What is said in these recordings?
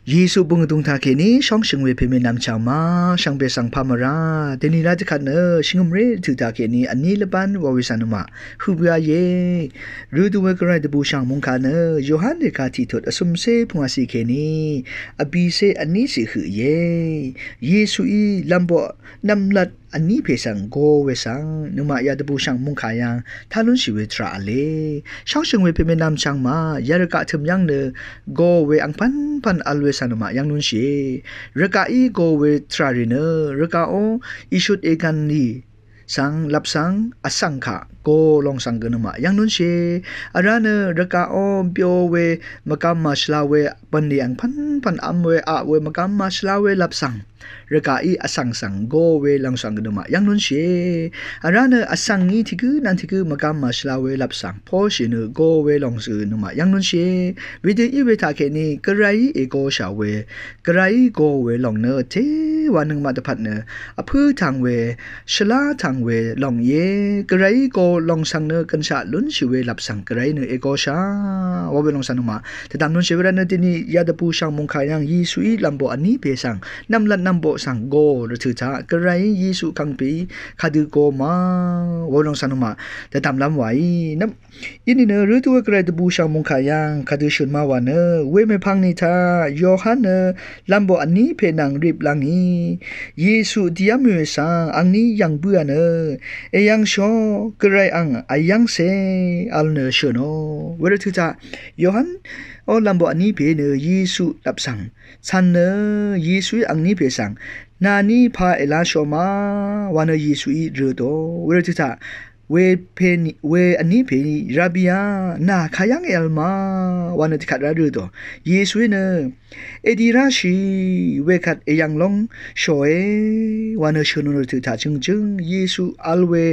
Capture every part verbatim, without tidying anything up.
Yesu bøng vdung taqkèní shóngshø̀ng we pèmè nvmchv̀ng ma, shvngbe svng pamvrá dèní lá dvkvt nø shvngø̀mré tø̀ taqkèní vní lvbán wa we svng nøngmaq høbø a íe. Rødø we gvray dvbùshv̀ng mungkà nø Yohan lèga tiqtut vsø̀mcé pvngwàcì kèní vbìcé vnícì høq íe. Yesuí lv̀mboq nvmlat vní pè svng go we svng nøngmaq ya dvbùshv̀ng mungkà yv̀ng tá lúnshì we tvrà v̄le. Shóngshø̀ng we pèmè nvmchv̀ng ma, ya rvgaq tø̀m yv́ng nø go we angpv́npv́n vl we svng nøngmaq yv́ng lúnshìe. Rvgaqí go we tvrà rì nø rvgaqó ìshut ègv̀n rì svng lvp svng vsvng kaq go lòng svng gø nøngmaq yv́ng lúnshìe. Vrá nø rvgaqó byo we mvgvm màshvla we bv̀nlì angpv́npv́n vm we aq we mvgvm màshvla we lvp svng rvgaqí vsvng svng go we lòng svng gø nøngmaq yv́ng lúnshìe. Vrá nø vsvng ngí tiq gǿ nvng tiq gǿ mvgvm màshvla we lvp svng poshì nø go we lòng svng gø nøngmaq yv́ng lúnshìe. Wedø í we taqkèní gvrayí ègoshà we, gvrayí go we lòng nø tewa nøngmaq dvpvt nø vpǿ tvng we, shvlá tvng we lòng íe. Gvrayí go lòng svng nø gønshaq lúnshì we lvp svng gvrayí nø ègoshà wa we lòng svng nøngmaq dvdv̀m lúnshì we rvt nø dèní ya dvbùshv̀ng mungkà yv̀ng Yesuí lv̀mboq vní pè svng nvmlat nvmboq svng go rvtø̀ taq gvrayí Yesu kangpèí kadø go ma wa we lòng svng nøngmaq dvdv̀mlv́m wàí. Nvm Inìnø rødø we gvray dvbùshv̀ng mungkà yv̀ng kadø shø̀n ma wa nø we mèpvng ni taq Yohan nø lv̀mboq vní pè nvng rip lv́ngì Yesu dìv́m we svng angní yv̀ng bǿà nø èyv̀ngshò gvray ang vyv́ngcè vl nø shø̀nò. Wervtø̀ taq Yohan ó lv̀mboq vní pè nø Yesu lvp svng cv̀n nø Yesuí angní pè svng nàní pa èláshò ma wa nø Yesuí røtò. Wervtø̀ taq we pè ni, we vní pè ni, Rabiá, nà kayv́ng èvl ma wa nø tiqkvt rá røtò. Yesuí nø èdì ráshì wekvt èyv̀ng lóngshòe wa nø shø̀nò rvtø̀ taq jø̀ngjǿng Yesu vl we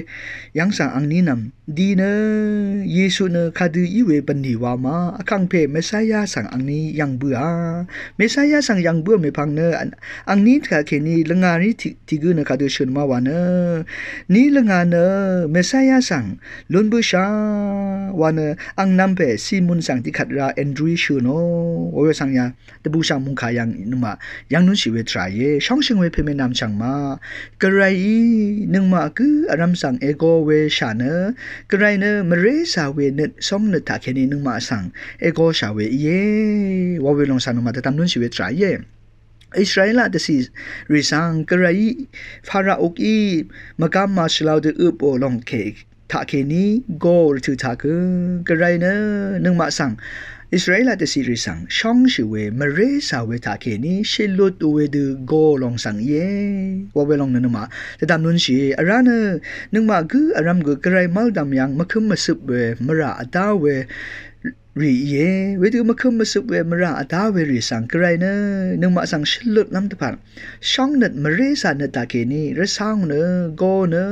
yv́ng svng angní nv̀m dì nø Yesu nø kadø í we bv̀nlì wa ma, vkàngpè Mesaya svng angní yv̀ng bǿà. Mesaya svng yv̀ng bǿà mèpvng nø angní taqkèní lvngàrí tiq tiq gǿ nø kadø shø̀n ma wa nø ní lvngà nø Mesaya svng lún bǿshà wa nø ang nvm pè Simun svng tiqkvt rá Andruí shø̀nò wa we svng ya dvbùshv̀ng mungkà yv̀ng nøngmaq yv́ng lúnshì we tvrà íe. Shóngshø̀ng we pèmè nvmchv̀ng ma, gvrayí nøngmaq gǿ vrv́m svng ègo we shà nø gvray nø mvrézà we nøt sóngnøt taqkèní nøngmaq svng ègoshà we íe wa we lòng svng nøngmaq dvdv̀m lúnshì we tvrà íe. Israela dvcì rì svng gvrayí Faraokí mvgvm màshvlá dø øpò lòng kè taqkèní go rvtø̀ taq gø gvray nø nøngmaq svng Israela dvcì rì svng shóngshì we mvrézà we taqkèní shèlutò we dø go lòng svng íe wa we lòng nø nøngmaq dvdv̀m lúnshìe. Vrá nø nøngmaq gǿ vrv́m gø gvray mv́ldv̀m yv̀ng mvkø̄m mvsøp we mvrà vdá we rì íe. Wedø mvkø̄m mvsøp we mvrà vdá we rì svng gvray nø nøngmaq svng shvlutlv́m dvpvt shóngnøt mvrézà nøt taqkèní rvsáng nø go nø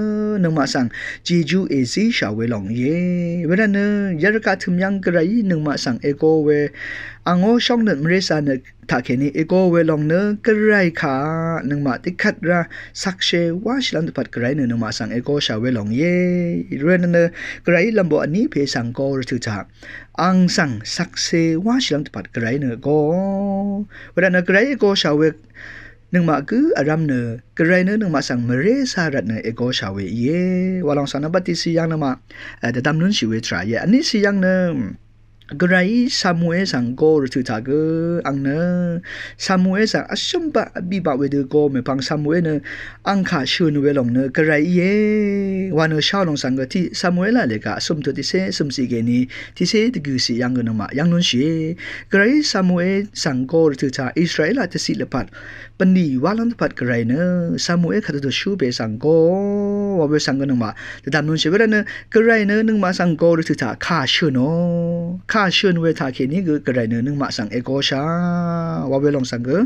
nøngmaq svng jejú èzíshà we lòng íe. Wervt nø yarvgaq tø̀m yv́ng gvrayí nøngmaq svng ègo we angó shóngnøt mvrézà nøt taqkèní ègo we lòng nø gvray kaq nøngmaq tiqkvt rá sakshe wáshìlv́m dvpvt gvray nø nøngmaq svng ègoshà we lòng íe. Wervt nø gvrayí lv̀mboq vní pè svng go rvtø̀ taq ang svng sakshe wáshìlv́m dvpvt gvray nø go. Wervt nø gvrayí ègoshà we nøngmaq gǿ vrv́m nø gvray nø nøngmaq svng mvrézà rvt nø ègoshà we íe wa lòng svng nø bvt tiqsì yv̀ng nøngmaq dvdv̀m lúnshì we tvrà íe. Vnísì yv̀ng nø gvrayí Samuel svng go rvtø̀ taq gø ang nø Samuel svng vshǿm baq vbì baq wedø go mèpvng Samuel nø ang kà shø̀n we lòng nø gvray íe wa nø shá lòng svng gø tiq Samuela lèga vsø̀m tut tiqcé vsø̀m ciq kèní tiqcé dvgø̀ ciq yv̀ng gø nøngmaq yv́ng lúnshìe. Gvrayí Samuel svng go rvtø̀ taq Israela dvciq lvpat bv̀nlì wálv́m dvpvt gvray nø Samuel kadø dø shú pè svng go wa we svng gø nøngmaq dvdv̀m lúnshìe. Wervt nø gvray nø nøngmaq svng go rvtø̀ taq kà shø̀nò. Kà shø̀n we taqkèní gø gvray nø nøngmaq svng ègoshà wa we lòng svng gø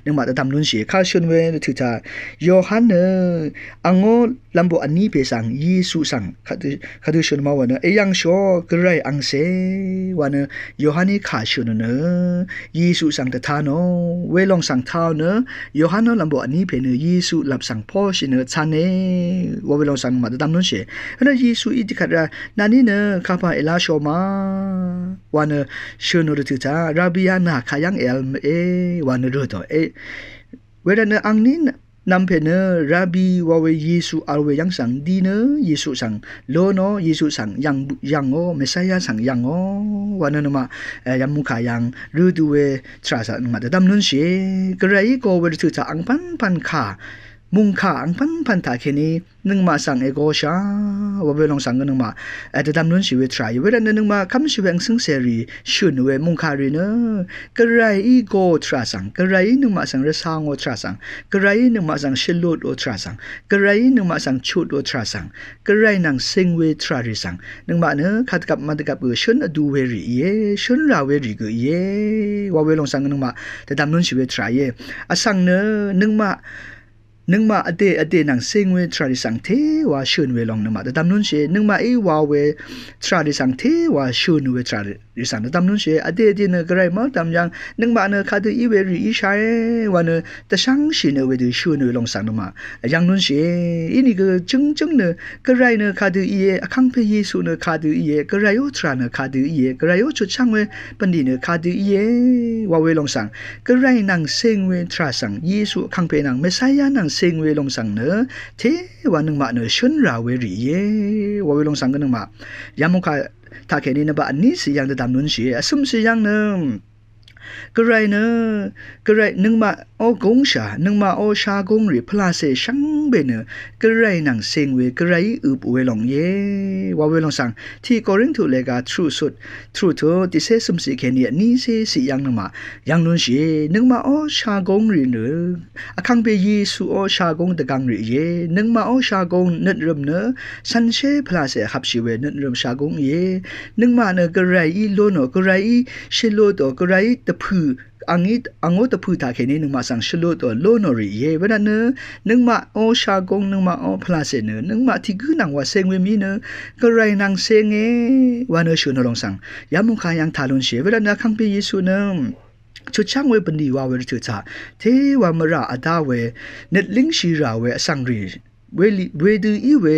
nøngmaq dvdv̀m lúnshìe. Kà shø̀n we rvtø̀ taq Yohan nø angó lv̀mboq vní pè svng Yesu svng kadø, kadø shø̀n ma wa nø èyv̀ngshò gvray angcè wa nø Yohaní kà shø̀n nø Yesu svng dvtanò. We lòng svng taò nø Yohan lvmboq vní pè nø Yesu lvp svng poshì nø tsanne wa we lòng svng nøngmaq dvdvm lúnshì. Hønø Yesuí tiqkvt rá, nvní nø kapà èlashò ma wa nø shø̀n ò dvtø̀ taq, Rabbi a nà kayv́ng èvl mv-e wa nø rø̀tò e. Wervt nø angní nvmpè nø Rabbi wa we Yesu vl we yv́ng svng di nø Yesu svng lónò, Yesu svng yv̀ngò, Messiah svng yv̀ngò wa nø nøngmaq yamukà yv̀ng rø dø we tvrà svng nøngmaq dvdvm lúnshì. Gvrayí go we dvtø̀ taq angpv́npv̀n kà, mungkà angpv́npv̀n taq kèní nøngmaq svng ègoshà wa we lòng svng gø nøngmaq dvdvm lúnshì we tvrà íe. Wervt nø nøngmaq kv́mshì we angcǿng cèrì shø̀n we mungkàrì nø Gvrayí go tvrà svng, Gvrayí nøngmaq svng rvsangò tvrà svng, Gvrayí nøngmaq svng shvlutò tvrà svng, Gvrayí nøngmaq svng chutò tvrà svng, Gvray nvng cing we tvràrì svng nøngmaq nø kadvgvp madvgvp gø shǿn vdu werì íe, shǿn rà werì gø íe wa we lòng svng nøngmaq dvdvm lúnshì we tvrà íe. Vsvng nø nøngmaq nøngmaq vdè vdè nvng cing we tvràrì svng téwa shø̀n we lòng nøngmaq dvdvm lúnshì. Nøngmaqí wa we tvràrì svng téwa shø̀n we tvràrì svng dvdvm lúnshì. Vdè vdè nø Gvray mv́ldvm yv́ng nøngmaq nø kadø í we rì íshàe wa nø dvshv́ngshì nø wedø shø̀n we lòng svng nøngmaq yv́ng lúnshì. Inìgø jǿngjǿng nø Gvray nø kadø íe, Vkàngpè Yesu nø kadø íe, Gvrayó tvrà nø kadø íe, Gvrayó chutchv́ng we bv̀nlì nø kadø íe wa we lòng svng Gvray nvng cing we tvrà svng, Yesu Vkàngpè nvng Messiah nvng cing we lòng svng nø téwa nøngmaq nø shǿn rà werì íe wa we lòng svng gø nøngmaq yamukà taq kèní nvbaq vní sì yv́ng dvdvm lúnshì. Vcø̀m sì yv́ng nø Gvray nø, Gvray nøngmaqó gúngshà, nøngmaqó shagúng rì pvlacè shvngbe nø Gvray nvng cing we, Gvrayí øp we lòng íe wa we lòng svng tiq Korintu lèga truqsut truqtut tiqcé cø̀mciq kèní vnícé ciq yv́ng nøngmaq yv́ng lúnshì. Nøngmaqó shagúng rì nø Vkàngpè Yesuó shagúng dvgvng rì íe. Nøngmaqó shagúng nøtrø̀m nø cv̄nshé pvlacè vhvpshì we nøtrø̀m shagúng íe. Nøngmaq nø Gvrayí lónò, Gvrayí shvlutò, Gvrayí dvpø̀ angí, angó dvpø̀ taq kèní nøngmaq svng shvlutò lónò rì íe. Wervt nø nøngmaqó shagúng, nøngmaqó pvlacè nø nøngmaq tiq gǿ nvng wa cing we mí nø Gvray nvng cinge wa nø shø̀n ò lòng svng yamukà yv́ng taq lúnshì. Wervt nø Vkàngpè Yesu nø chutchv́ng we bv̀nlì wa we dvtø̀ taq téwa mvrà vdá we nøt língshì rà we vsvng rì, welì, wedø í we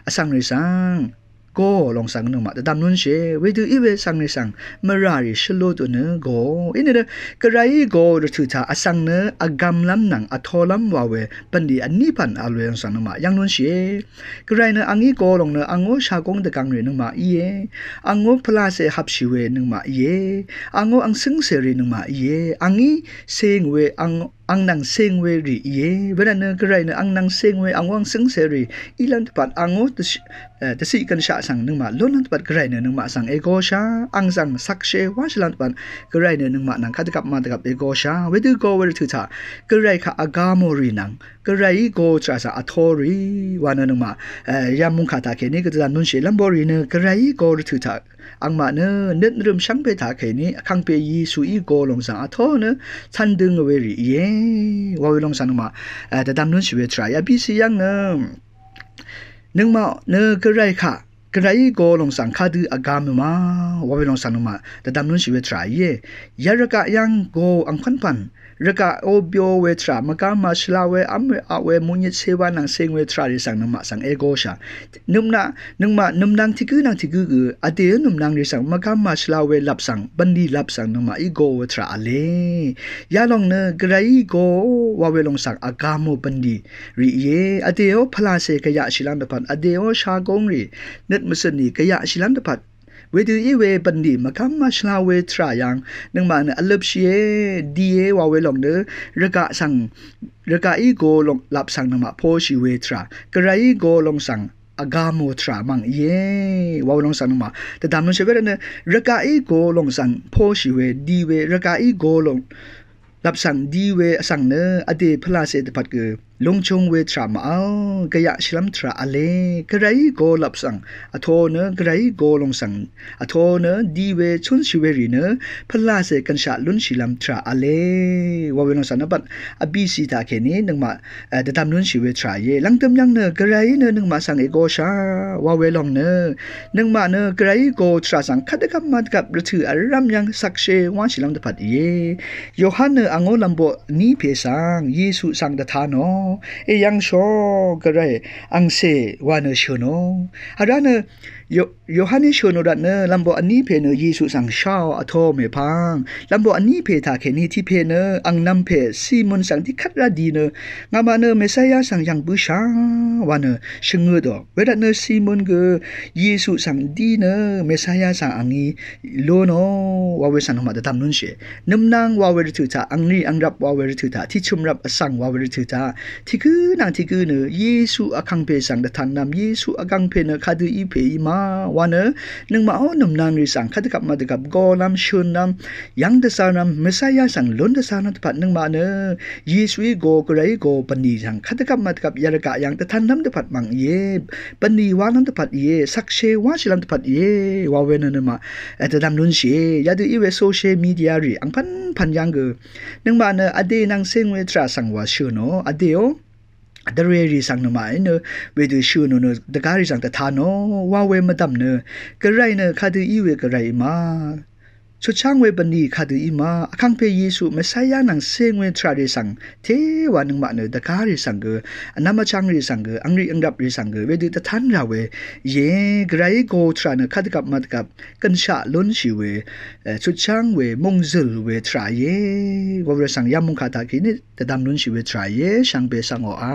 vsvng rì svng goò lòng svng nøngmaq dvdvm lúnshì. Wedø í we vsvng rì svng mvrà rì shvlutò nø goò. Inìnø Gvrayí goò dvtø̀ taq vsvng nø vgvmlv́m nvng vtolv́m wa we bv̀nlì vní pv̀n vl we lòng svng nøngmaq yv́ng lúnshì. Gvray nø angí go lòng nø angó shagúng dvgvng rì nøngmaq íe. Angó pvlacè vhvpshì we nøngmaq íe. Angó angcǿng cèrì nøngmaq íe. Angí cing we, ang, ang nvng cing we rì íe. Wervt nø Gvray nø ang nvng cing we angó angcǿng cèrì ílv́m dvpvt angó dvciq, eh, dvciq gv̀nshaq svng nøngmaq lónlv́m dvpvt Gvray nø nøngmaq svng ègoshà, ang svng shvkshé wáshìlv́m dvpvt Gvray nø nøngmaq nvng kadvgvp madvgvp ègoshà. Wedø go we dvtø̀ taq Gvray kaq vga mò rì nvng Gvrayí go tvrà svng vtó rì wa nø nøngmaq, eh, yamukà taq kèní gø dvdvm lúnshì. Lv́mborì nø Gvrayí go dvtø̀ taq angmaq nø nøt nvrø̀m shvngbe taq kèní Vkàngpè Yesuí go lòng svng vtó nø cv̄n dø ngø we rì íe wa we lòng svng nøngmaq, eh, dvdvm lúnshì we tvrà íe. Vbìcì yv́ng nø nøngmaq nø Gvray kaq Gvrayí go lòng svng kadø vga mø ma wa we lòng svng nøngmaq dvdvm lúnshì we tvrà íe. Yarvgaq yv́ng go angpv́npv̀n rvgaqó byo we tvrà, mvgá màshvla we, v́m we, aq we, munyit cewa nvng cing we tvrà rì svng nøngmaq svng ègoshà. Nømna, nøngmaq nømnang tiq gǿ nvng tiq gǿ gø vdèó nømnang rì svng mvgá màshvla we lvp svng, bv̀nlì lvp svng nøngmaqí go we tvrà v̄le. Yalòng nø Gvrayí go wa we lòng svng vga mò bv̀nlì rì íe. Vdèó pvlacè gvyaqshìlv́m dvpvt, vdèó shagúng rì nøt mvcø̀n rì gvyaqshìlv́m dvpvt, wedø í we bv̀nlì mvgá màshvla we tvrà yv́ng nøngmaq nø vløpshìe, die wa we lòng nø rvgaq svng, rvgaqí go lòng lvp svng nøngmaq poshì we tvrà, Gvrayí go lòng svng vga mò tvrà mv̀ng íe wa we lòng svng nøngmaq dvdvm lúnshì. Wervt nø rvgaqí go lòng svng poshì we, di we, rvgaqí go lòng lvp svng di we vsvng nø vdè pvlacè dvpvt gø lungchung we tvrà màvl gvyaq shvlv́m tvrà v̄le. Gvrayí golap svng vtō nø, Gvrayí golung svng vtō nø, di we chúnshì we rì nø pvlacè gønshaq lúnshìlv́m tvrà v̄le. Wa we lòng svng nvbat vbìcì taqkèní nøngmaq dvdvm lúnshì we tvrà íe. Lvngdøm yv́ng nø Gvrayí nø nøngmaq svng ègoshà wa we lòng nø, nøngmaq nø Gvrayí go tvrà svng kvt dvgvp mvdvgvp rvtø̀ vrv́m yv́ng shvkshé wáshìlv́m dvpvt íe. Yohan nø angó lv̀mboq vní pè svng Yesu svng dvta nò, èyv̀ngshò Gvray angcè wa nø shø̀nò. Vrá nø Yo- Yohaní shø̀nò rvt nø lv̀mboq vní pè nø Yesu svng sháò vtō mèpvng. Lv̀mboq vní pè taqkèní tiq pè nø angnv̄m pè Simon svng tiqkvt rá di nø, ngàmaq nø Mesaya svng yv̀ng bǿshà wa nø shvngøtò. Wervt nø Simon gø Yesu svng di nø Mesaya svng angí lúnò wa we svng nøngmaq dvdvm lúnshìe. Nømnang wa we rvtø̀ taq, angni angrap wa we rvtø̀ taq, tiqchø̀mrap vsvng wa we rvtø̀ taq, tiqgǿ nvng tiqgǿ nø Yesu vkàngpè svng dvtanlv́m, Yesu vkàngpè nø kadø í pè í ma wa nø, nøngmaqó nømnang rì svng kvt dvgvp mvdvgvp golv́m, shø̀nlv́m, yv́ng dvzv̄rlv́m, Mesaya svng lún dvzv̄rlv́m dvpvt nøngmaq nø Yesuí go, Gvrayí go bvnì svng kvt dvgvp mvdvgvp yvrgaq yv́ng dvtanlv́m dvpvt mv̀ng íe. Bvnì walv́m dvpvt íe, shvkshé wáshìlv́m dvpvt íe wa we nø nøngmaq dvdvm lúnshìe. Yadø í we social media rì angpv̀npv̀n yv́ng gø nøngmaq nø vdè nvng cing we tvrà svng wa shø̀nò, vdèò dvrèrì svng nøngmaqí nø wedø shø̀nò nø dvgárì svng dvta nò wa we mvdv̀m nø, Gvray nø kadø í we Gvray í ma, chutcháng we bvnì kadø í ma, vkàngpè Yesu Mesaya nvng cing we tvrà rì svng téwa nøngmaq nø dvgárì svng gø, vnvm vchvngrì svng gø, angrì angrap rì svng gø wedø dvtánrà we íe. Gvrayí go tvrà nø kvt dvgvp mvdvgvp gønshaq lúnshì we, chutcháng we, mòngzø̀l we tvrà íe wa we svng yamùng kà taqkèní dvdvm lúnshì we tvrà íe. Shvngbe svng oqà